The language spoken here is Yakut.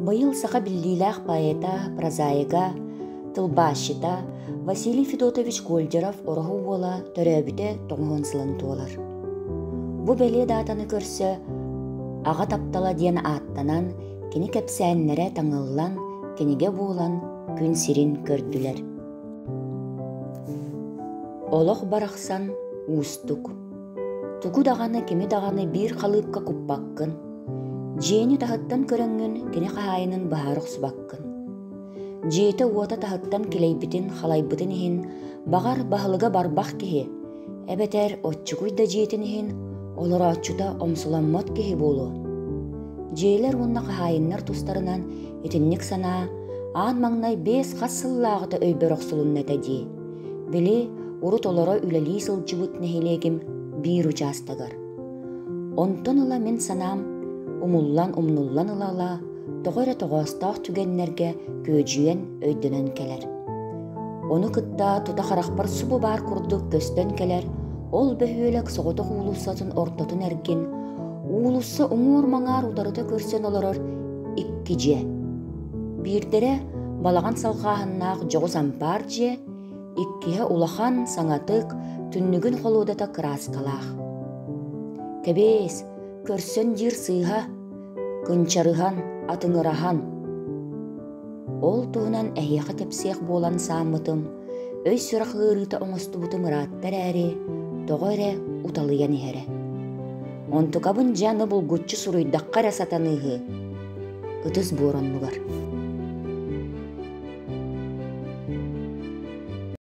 Быйыл саха биллиилээх поэта, прозаига, тылбаасчыта Василий Федотович Гольдеров Ороһу уола төрөөбүтэ тоҕуһун сылын туолар. Бу бэлиэ даатаны көрсө «Аҕа таптала» диэн ааттанан, кини кэпсээннэрэ таҥыллан, кинигэ буолан күн сирин көрдүлэр. Олох барахсан уустук. Тугу даҕаны кими даҕаны биир халыыпка куппаккын. Дьиэни таһыттан көрөҥҥүн кини хаһаайынын быһаара охсубаккын. Дьиэтэ-уота таһыттан килэйбитин, халайбытын иһин, баҕар, баһылыга барбах киһи, эбэтэр оччугуй да дьиэтин иһин олорооччута омсуламмат киһи буолуо. Дьиэлэр уонна хаһаайыннар тустарынан итинник санаа аан маҥнай биэс хас сыллааҕыта өйбөр охсулунна этэ дии. Били, урут олоро үлэлии сылдьыбыт нэһилиэгим биир учаастагар. Онтон ыла мин санаам умуллан-умнуллан ыла-ыла тоҕо эрэ тоҕоостоох түгэннэргэ күөдьүйэн өйдөнөн кэлэр. Ону кытта тута харахпар субу баар курдук көстөн кэлэр ол бөһүөлэк соҕотох уулуссатын ортотун эргин уулусса уҥуор-маҥаар утарыта көрсөн олорор икки дьиэ. Биирдэрэ балаҕан салҕааһыннаах дьоҕус ампаар дьиэ, иккиһэ улахан, саҥатык, түннүгүн холуодата кырааскалаах. Кэбиэс, көрсөн диир сыыһа, кынчарыһан, атыҥыраһан. Ол туһунан эһиэхэ кэпсиэх буолан сааммытым, өй-сүрэх ыарыыта оҥостубутум ыраатта эрээри, тоҕо эрэ уталыйан иһэрэ. Онтукабын дьэ аны булгуччу суруйдахха эрэ сатаныыһы. Ытыс буор оннугар.